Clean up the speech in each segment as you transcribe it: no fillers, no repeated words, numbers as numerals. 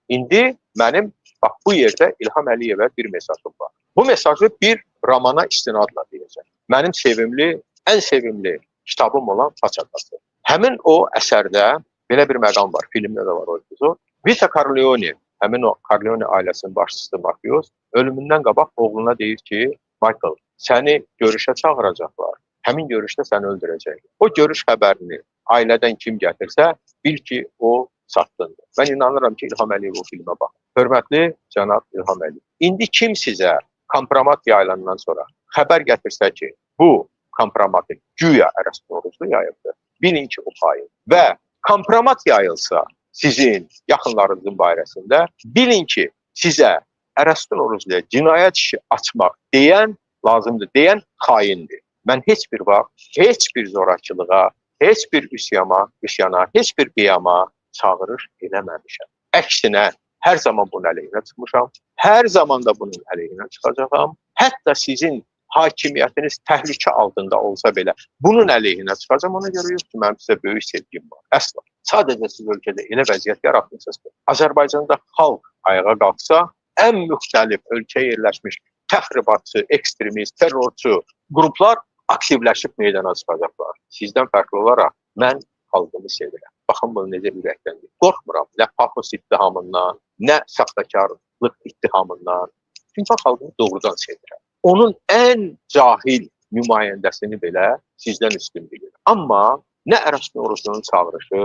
İndi mənim bax bu yerdə İlham Əliyevə bir mesajım var. Bu mesajı bir romana istinadla deyəcəm. Mənim sevimli, ən sevimli kitabım olan Xaç Atası. Həmin o əsərdə belə bir məqam var, filmdə də var o epizod. Vito Corleone, həmin o Corleone ailəsinin başçısı mafioz, ölümündən qabaq oğluna deyir ki, Michael, səni görüşə çağıracaqlar. Həmin görüşdə səni öldürəcəklər. O görüş xəbərini ailədən kim gətirsə, bil ki, o satqındır. Mən inanıram ki, İlham Əliyev o filmə baxır. Hörmətli cənab İlham Əliyev, indi kim sizə kompromat yayılandan sonra xəbər gətirsə ki, bu kompromatı güya Ərəb Novruzlu yayıbdır, bilin ki, o xain. Və kompromat yayılsa sizin yaxınlarınızın barəsində, bilin ki, sizə Ərəb Novruzluya cinayət işi açmaq deyən lazımdır, deyən xaindir. Mən heç bir vaxt heç bir zorakılığa, heç bir üsyana, heç bir qiyama çağırış eləməmişəm. Əksinə, hər zaman bunun əleyhinə çıxmışam. Hər zaman da bunun əleyhinə çıxacağam. Hətta sizin hakimiyyətiniz təhlükə altında olsa belə bunun əleyhinə çıxacağam. Ona görə yox ki, mənim sizə böyük sevgim var. Əsla. Sadəcə siz ölkədə elə vəziyyət yaratmısınız ki, Azərbaycanda xalq ayağa qalxsa, ən müxtəlif ölkəyə yerləşmiş təxribatçı, ekstremist, terrorçu qruplar aktivləşib meydana çıxacaqlar. Sizdən fərqli olaraq mən xalqımı sevirəm. Baxın bunu necə ürəkdən deyirəm. Qorxmuram nə pafos ittihamından, nə saxtakarlıq ittihamından. Çünki mən xalqımı doğrudan sevirəm. Onun ən cahil nümayəndəsini belə sizdən üstün bilirəm. Amma nə Ərəb Novruzunun çağırışı,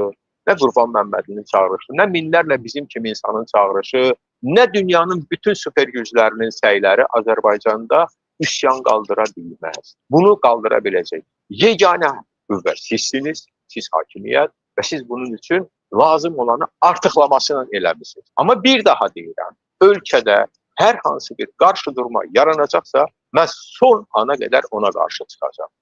nə Qurban Məmmədlinin çağırışı, nə minlərlə bizim kimi insanın çağırışı, nə dünyanın bütün super güclərinin səyləri Azərbaycanda üsyan qaldıra bilməz. Bunu qaldıra biləcək yeganə qüvvə sizsiniz, siz hakimiyyət və siz bunun üçün lazım olanı artıqlamasını eləmisiniz. Amma bir daha deyirəm, ölkədə hər hansı bir qarşıdurma yaranacaqsa, mən son ana qədər ona qarşı çıxacağam.